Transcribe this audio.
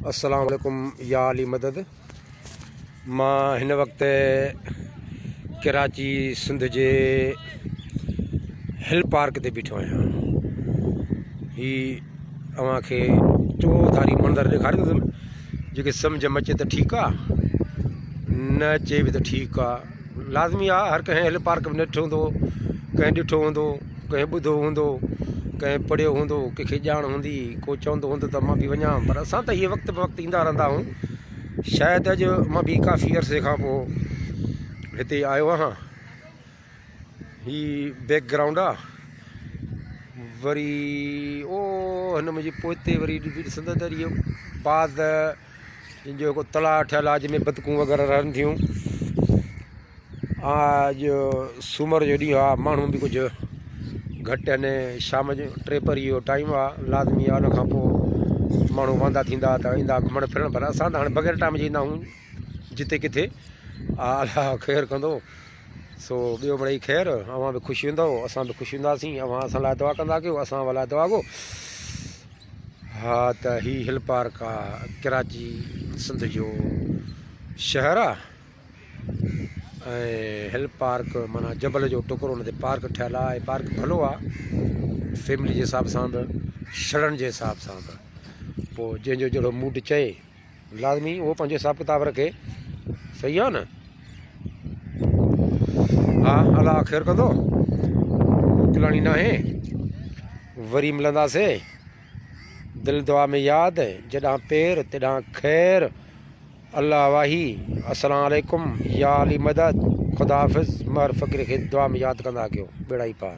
السلام عليڪم يا علي مدد مان هن وقت ڪراچي سنڌ جي هل پارڪ تي بيٺو آهيان هي اوهان کي چوڌاري منظر ڏيکاريندس جيڪي سمجھ ۾ اچي ته ٺيڪ آ نه اچي به ته ٺيڪ آ لازمي آ هر ڪنهن هل پارڪ ۾ ڏٺو هوندو ڪنهن ڏٺو هوندو ڪنهن ٻڌو هوندو ڪنهن پڙهيو هوندو ڪنهن کي ڄاڻ هوندي ڪو چوندو هوندو ته مان به وڃان پر اسان ته هي وقت به وقت ايندا رهندا آهيون شايد اڄ مان به ڪافي عرصي کان پوء هتي آيو آهيان هي بيڪ گرائونڊ آ وري او هن منهنجي پوئتي وري ڏسندو ته اهو باز جن جو هڪ تلاء ٺهيل آهي جنهن ۾ بدڪون وغيره رهن ٿيون اڄ سومر جو ڏينهن آهي ماڻهو به ڪجهه گهٽ آهن شام جو ٽي پري جو ٽائيم آهي لازمي آهي ان کان پوء ماڻهو واندا ٿيندا ته ايندا گهمڻ ڦرڻ پر اسان ته هاڻي بغير ٽائيم جي ايندا آهيون جتي ڪٿي الله خير ڪندو سو ٻيو مڙئي خير اوهان به خوش هوندؤ اسان به خوش هونداسين اوهان اسان لاء دعا ڪندا ڪيو اسان اوهان لاء دعا گو ها ته هي هل پارڪ آ ڪراچي سنڌ جو شهر آ ۽ هل پارڪ معنيٰ جبل جو ٽڪرو ان تي پارڪ ٺهيل آ ۽ پارڪ ڀلو آ فيملي جي حساب سان به شڙن جي حساب سان به پوء جنهن جو جهڙو موڊ چئي لازمي اهو پنهنجو حساب ڪتاب رکي صحيح آ نه ها الله خير ڪندو موڪلاڻي ناهي وري ملنداسي دل دعا ۾ ياد جڏان پير تڏان خير الله واهي السلام عليڪم يا علي مدد خدا حافظ مهر فقير کي دعا ۾ ياد ڪندا ڪيو ٻيڙا ئي پار.